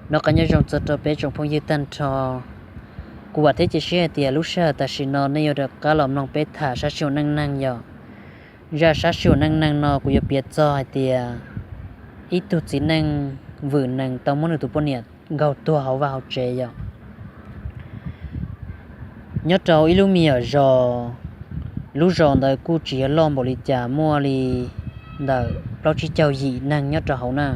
Noj qab nyob zoo txog rau peb tsoom phooj ywg tag nrho. Kuv vam thiab cia siab hais tias lub sij hawm tam sim no nej yuav rov qab los mloog peb tham sab sij huam neej neeg yom. Zaj sab sij huam neej neeg no kuv yuav piav txog hais tias ib tug txiv neej vwm nees tau muab nws tus poj niam nkaug tuag hauv vaj hauv tsev yom. Nyob rau ib lub me nyuam zos, lub zos ntawd kuj tsis yog loj npaum li cas, muaj li ntawm plaub tsib caug yim neeg nyob rau hauv na.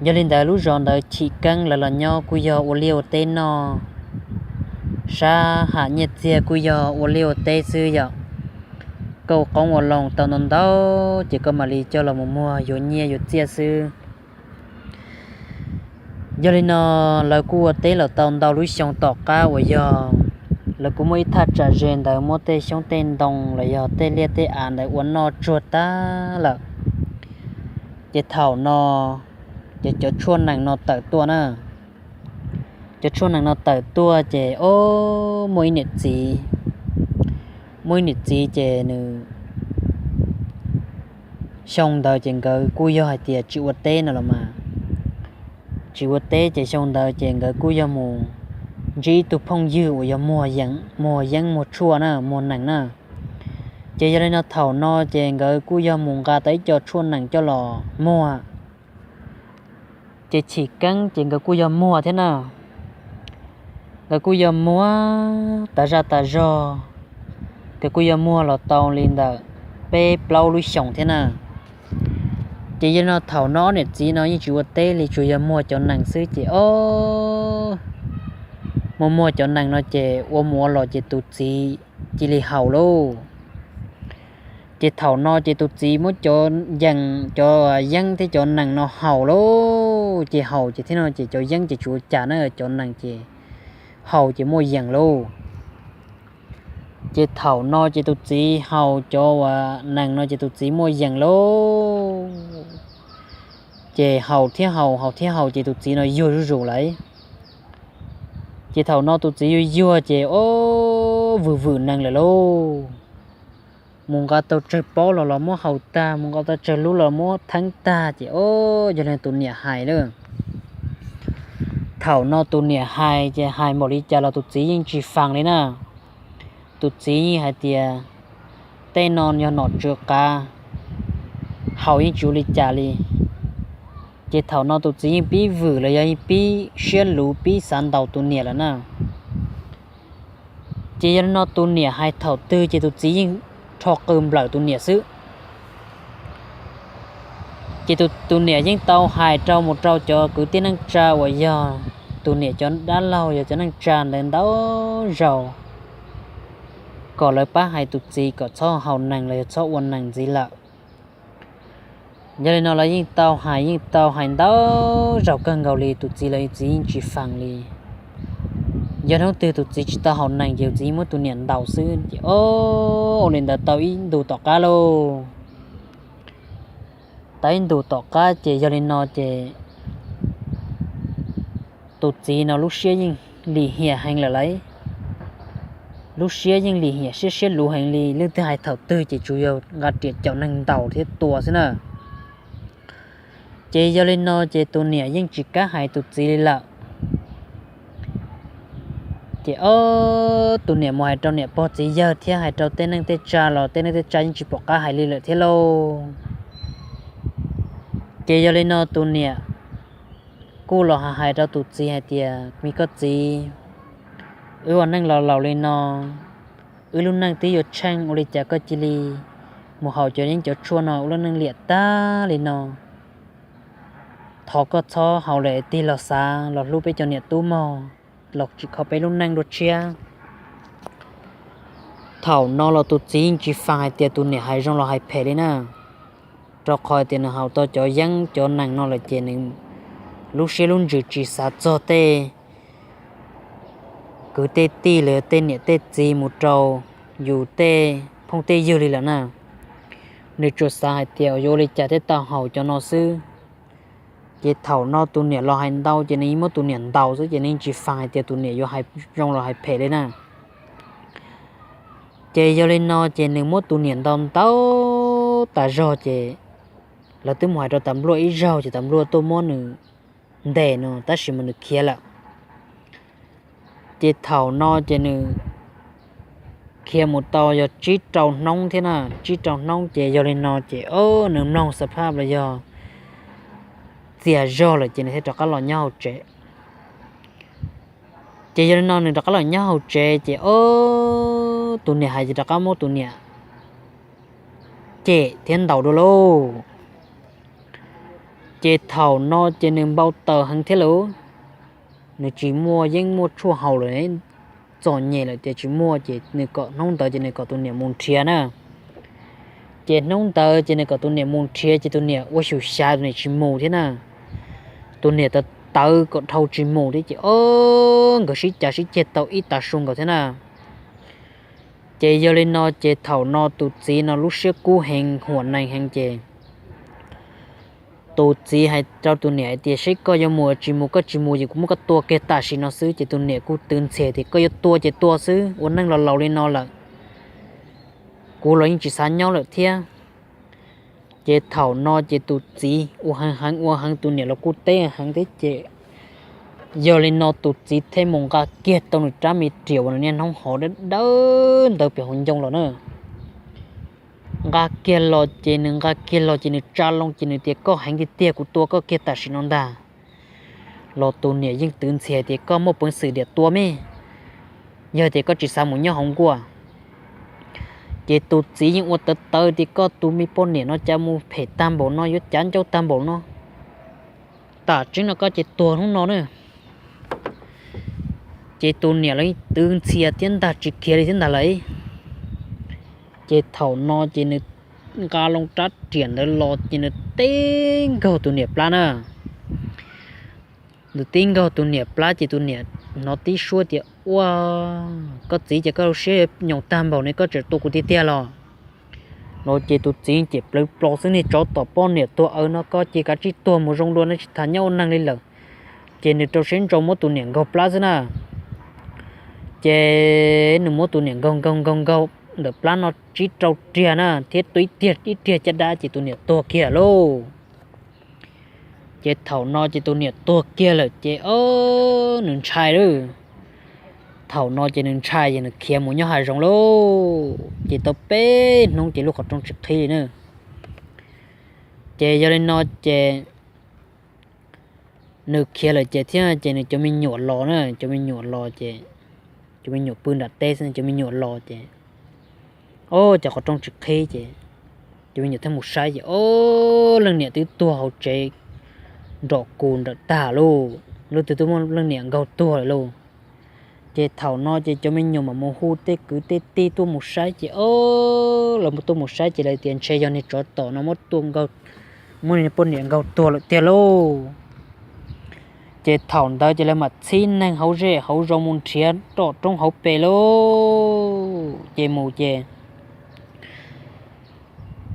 Yog li ntawd lub zos ntawd chim keeb lawv los nyob kuj yog ua liaj ua teb noj, sab ham nyiaj txiag kuj yog ua liaj ua teb xwb yom. Kauj qoob ua loo tau ntau ntau ces koj mam li coj los mus muag yuav nyiaj yuav txiaj xwb. Yog li no, lawv kuj ua teb los tau ntau lub xyoo tom qab uas yog lawv kuj muaj ib thaj tsam ze ntawd muab tej xyoob tej ntoo los yog tej liaj tej av ntawd ua noj tsuag tag lawm. Ces thaum no ces cov tshuaj nees no tawm tuaj na. Cov tshuaj nees no tawm tuaj ces o, muaj ib niam txiv, muaj ib niam txiv ces nws xyoo ntawd ces nkawd kuj yog hais tias tsis ua teb no los mas, tsis ua teb ces xyoo ntawd ces nkawd kuj yog mus ntsib ib tug phooj ywg uas yog muag yeeb muag tshuaj na, muag nees na. Ces yog li no thaum no ces nkawd kuj yog mus nqa tau ib co tshuaj nees coj los muag. Ces chim keeb ces nkawd kuj yog muag thiab na. Nkawd kuj yog muag tas zaj tas zog, nkawd kuj yog muag los tau li ntawm peb plaub lub xyoos thiab na. Ces yog li no thaum no ob niam txiv no yeej tsis ua teb li, tsuas yog muag cov nees xwb ces o, muag muag cov nees no ces ua mus ua los ces tus txiv cia li haus lauj. Ces thaum no ces tus txiv muab cov yees cov yeeb thiab cov nees no haus lauj, ces haus ces thiab no ces cov yeeb ces tsis ua cas na, cov nees ces haus ces muaj yees lauj. Ces thaum no ces tus txiv haus cov uas nees no ces tus txiv muaj yees lauj. Ces haus thiab haus, haus thiab haus ces tus txiv no yuag zuj zus lawm. Ces thaum no tus txiv yuag yuag ces o, vwm vwm nees lawm lauj. Mus nqa tau tsawg pob los los muab haus tag, mus nqa tau tsawg lub los muab theeb tag ces o, yog li tus niam hais lawm. Thaum no tus niam hais ces hais npaum li cas los tus txiv yeej tsis faam li na. Tus txiv yeej hais tias tej no yog nom tswv qav, haus yeej tsis ua li cas li. Ces thaum no tus txiv yeej pib vwm los yog yeej pib siab luv pib xav ntaus tus niam lawm na. Ces yog li no tus niam hais thaum twg ces tus txiv yeej rho qw nplawm tus niam xwb. Ces tus niam yeej tau hais rau mus rau cov kwv tij neej tsa uas yog tus niam cov dab laug yog cov neej tsa ntawd ntau zaus, kom lawv pab hais tus txiv kom txhob haus nees los yog txhob ua nees ntxiv lawm. Yog li no lawv yeej tau hais yeej tau hais ntau zaus kawg nkaus li, tus txiv los txiv yeej tsis faam li. Yog hnub twg tus txiv tsis tau haus nees ces txiv muab tus niam ntaus xwb ces o, ua li ntawd tau ib ntus tom qab lauj. Tau ib ntus tom qab ces yog li no ces tus txiv no lub siab yeej lim hiam heev lawm lauj. Lub siab yeej lim hiam siab siab luv heev li, leej twg hais thaum twg ces tsuas yog nqa riam caum neeg ntaus thiab tua xwb na. Ces yog li no ces tus niam yeej tsis kam hais tus txiv li lawm. Ces o, tus niam mus hais rau niam pog txiv yawg thiab hais rau tej neej tej tsa los tej neej tej tsa yeej tsis pom qab hais li lawm thiab lauj. Ces yog li no tus niam kuj los hais rau tus txiv hais tias, me koj txiv, wb ua neej los laus li no, wb lub neej twb yuav tsheej, ua li cas koj cia li mus haus cov yeeb cov tshuaj no ua lub neej liam tag li no? Thov koj txhob haus lawm, tig los xav los hlub peb cov niam tub mog, los tsis kho peb lub neej dua tshiab. Thaum no los tus txiv yeej tsis faam hais tias tus niam hais zoo los hais phem li na, rau qhov tias nws haus tau cov yeeb cov nees no lawm ces nws lub siab lub ntsws tsis xav txog tej kwv tej tij los tej niam tej txiv mus rau yus tej phooj tej ywg li lawm na. Nws tsuas xav hais tias yuav ua li cas thiaj tau haus cov no xwb. Ces thaum no tus niam los hais ntau ces nws yeej muab tus niam ntaus xwb ces nws yeej tsis faam hais tias tus niam yuav hais zoo los hais phem li na. Ces yog li no ces nws muab tus niam ntaus ntau tas zog ces lawv twb mus hais rau tas npluaj ib zaug ces tas npluaj tuaj muab nws ntes no, tab sis mas nws khiav lawm. Ces thaum no ces nws khiav mus tau yog tsib rau hnub thiab na, tsib rau hnub ces yog li no ces o, nws mloog xav phaj los yog txias zog lawm ces nws thiaj rov qab los nyob hauv tsev. Ces yog li no nws rov qab los nyob hauv tsev ces o, tus niam hais ces rov qab muab tus niam cem thiab ntaus dua lauj. Ces thaum no ces nws npau taws heev thiab lauj, nws tsis muaj yeeb muaj tshuaj haus lawm, txom nyem lawm tias tsis muaj ces nws kom hnub ntawd ces nws kom tus niam mus nrhiav na. Ces hnub ntawd ces nws kom tus niam mus nrhiav ces tus niam ua xyum xyav tus niam tsis mus thiab na. Tus niam tawv tawv kom dhau tsis mus thiab ces o, nkawd sib cav sib ceg tau ib tav su nkaus thiab na. Ces yog li no ces thaum no tus txiv no lub siab kub heev huam nees heev ces tus txiv hais rau tus niam hais tias seb koj yuav mus tsis mus, koj tsis mus ces kuv muab koj tua kiag tam sim no xwb. Ces tus niam kuj twv ntxhias tias koj yuav tua ces tua xwb, ua neej los laus li no lawm, kuv los yeej tsis xav nyob lawm thiab. Ces thaum no ces tus txiv ua heev heev ua heev tus niam los kuj teb heev thiab ces yog li no tus txiv thiaj mus nqa kiag tau nws rab me riam uas nws niaj hnub hov dawb dawb ntawd pem hauv ncoo los na. Nqa kiag los ces nws nqa kiag los ces nws tsa loo ces nws tias koj heev tiag tiag, kuv tua koj kiag tam sim no ntag. Los tus niam yeej twv ntxhias tias koj muaj peev xwm diam tua me, yog tias koj tsis xav mus nyob hauv nkuaj. Ces tus txiv yeej ua tawv tawv tias koj tus me poj niam no cas mus phem tag npaum no, yuav cav ncauj tag npaum no, tam tseeb no koj ces tuag hnub no na. Ces tus niam los yeej twv ntxhias thiab ntag tsis khiav li thiab ntag lauj. Ces thaum no ces nws nqa loo rab riam ntawd los ces nws tib nkaug tus niam plab na. Nws tib nkaug tus niam plab ces tus niam hnov tib suab tias ua, koj txiv ces koj lub siab nyoos tag npaum ne, koj tseem tua kuv tiag tiag los? Los ces tus txiv ces plawv plos xwb, niag tsov tom poj niam tuag aws no koj ces kav tsij tuag mus zoo dua, neb tsis tham nyob ua neeg li lawm. Ces nws rau siab ntso muab tus niam nkaug plab xwb na. Ces nws muab tus niam nkaug nkaug nkaug nkaug ntawm plab no tsib rau riag na thiab tua ib riag caj dab ces tus niam tuag kiag lauj. Ces thaum no ces tus niam tuag kiag lawm ces o, nws ntshai lawm. Thaum no ces nws ntshai ces nws khiav mus nyob hav zoov lauj. Ces tau peb hnub ces lub qhov rooj tsis qhib li na. Ces yog li no ces nws khiav lawm ces thiab ces nws cov me nyuam los na, cov me nyuam los ces, cov me nyuam pw nram teb xwb, cov me nyuam los ces o, cov qhov rooj tsis qhib ces cov me nyuam thiaj mus saib ces o, leej niam twb tuag hauv tsev nrom kus nram tag lauj, leej twg twb muab leej niam nkaug tuag lawm lauj. Ces thaum no ces cov me nyuam mam mus hu tej kwv tej tij tuaj mus saib ces o, lawv tuaj mus saib ces lawv tias ntshe yog niag tsov tom no muab tua nkaug, muab niag poj niam nkaug tuag lawm tiag lauj. Ces thaum ntawd ces lawv mam txhib neeg hauv zej hauv zos mus nrhiav roj roob hauv pes lauj. Ces mus ces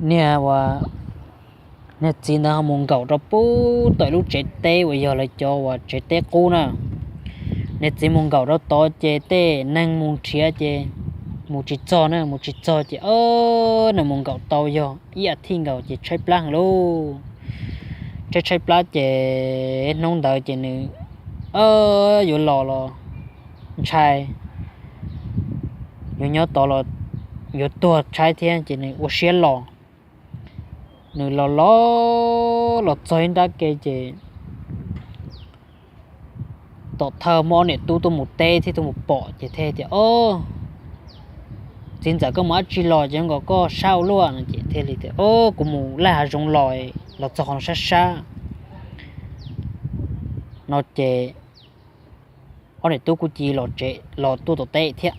niag ua, niag txiv ntawd ho mus nkaum rau pub tom ib lub tsev teb uas yog lawv cov uas tsev teb qub na. Niag txiv mus nkaum rau tod ces tej neeg mus nrhiav ces mus tsis txog na, mus tsis txog ces o, nws mus nkaum tau yog ib a thiv nkaus ces tshaib plab heev lauj. Tshaib tshaib plab ces hnub ntawd ces nws yuav los los ntshai, yuav nyob tod los yuav tuag tshaib thiab ces nws ua siab los. Nws los los, los txog ib nrab ke ces tom thawj muaj ob niam tub tuaj mus teb thiab tuaj mus pom ces thiaj tias o, txiv ntxawm koj mus dab tsi los ces nkaus koj sab ua luaj no ces thiaj li tias o, kuv mus laij hav zoov los, los txog qhov no sab sab no ces ob niam tub kuj cia li los tsev los tuaj tom teb thiab.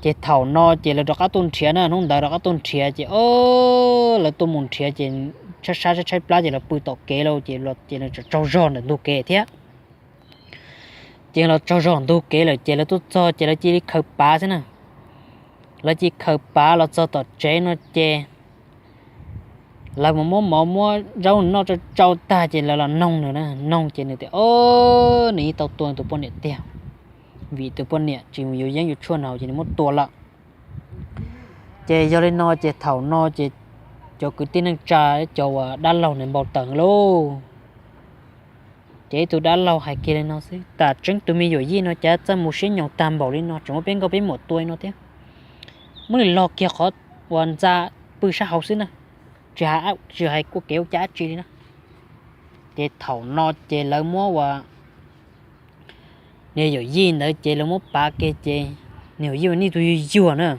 Ces thaum no ces lawv rov qab tuaj nrhiav na, hnub ntawd rov qab tuaj nrhiav ces o, lawv tuaj mus nrhiav ces tshaib tshaib tshaib tshaib plab ces lawv pw tom kev lauj ces, ces nws tsaug zog ntawm ntug kev thiab. Ces los tsaug zog ntug kev lawm ces lawv tuaj txog ces lawv cia li khaws pav xwb na. Lawv cia li khaws pav los txog tom tsev no ces lawv mus muab mov muab zaub noj tsau tsau tag ces lawv los noog nws na, noog ces nws tias o, nws yeej tau tua tus poj niam tiag, vim tus poj niam tsis yuav yeeb yuav tshuaj no ces nws muab tua lawm. Ces yog li no ces thaum no ces cov kwv tij neej tsa cov uas dab laug nws npau taws lauj. Ces ib tug dab laug hais kiag li no xwb, tam tseeb tus me Yuam Yij no cas txawj mus siab nyoos tag npaum li no, tseem muab peb nkauj peb muam tua li no thiab. Muab nws log kiag qhov uas ntxa pw sab hauv xwb na, tsis hais ua kev ua cai dab tsi li na. Ces thaum no ces lawv muab uas niag Yuam Yij ntawd ces lawv muab pav kiag ces, niag Yuam Yij mas nws tus yuag yuag na,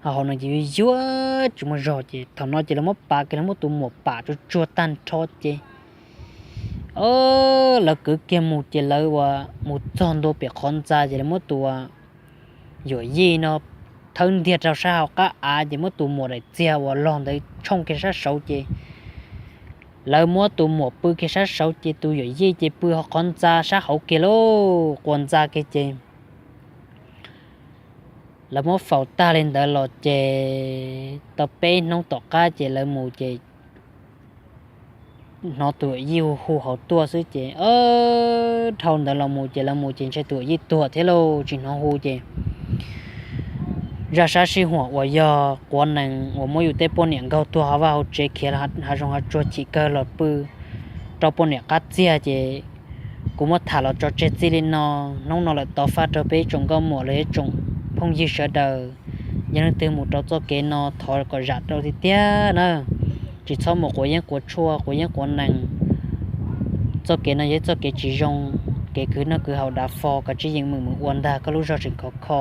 ho hauv no ces yuag yuag tsis muaj zog ces thaum no ces lawv muab pav kiag, lawv muab tus muam pam tsuag tsuag tag nrho ces lawv kwv kiag mus ces lawv uas mus txog ntua pem qhov ntxa ces lawv muab tus Yuam Yij no thawb ntiag rau sab hauv qab av ces muab tus muam daim txiag uas log ntawd tshooj kiag sab saud ces lawv muab tus muam pw kiag sab saud ces tus Yuam Yij ces pw hauv qhov ntxa sab hauv kiag lauj, quas ntxa kiag ces lawv muab faus tag li ntawd los ces tau peb hnub tom qab ces lawv mus ces hnov tus Yuam Yij hu hu hauv tuaj xwb ces dhau ntawd los mus ces lawv mus ces ntshe tus Yuam Yij tuag thiab lauj, tsis hnov hu ces zaj sab sij huam uas yog quav nees uas muab yus tej poj niam nkaug tuag hauv vaj hauv tsev khiav hav zoov hav tsuag chim kawg los pw rau poj niam qab txiag ces kuv muab tham los tso tseg txij li no. Hnub no lawm tov faj rau peb ib tsoom nkauj muam los yog ib tsoom phooj ywg sawv daws, yog leej twg mus rau txoj kev no thov kom zam rau tiag tiag na, tsis txhob mus quav yeeb quav tshuaj quav yeeb quav nees. Txoj kev no yog ib txoj kev tsis zoo, kev khwv noj khwv haus dav fo, koj tsis yeem mus mus ua ntag koj lub zog tseem khov kho.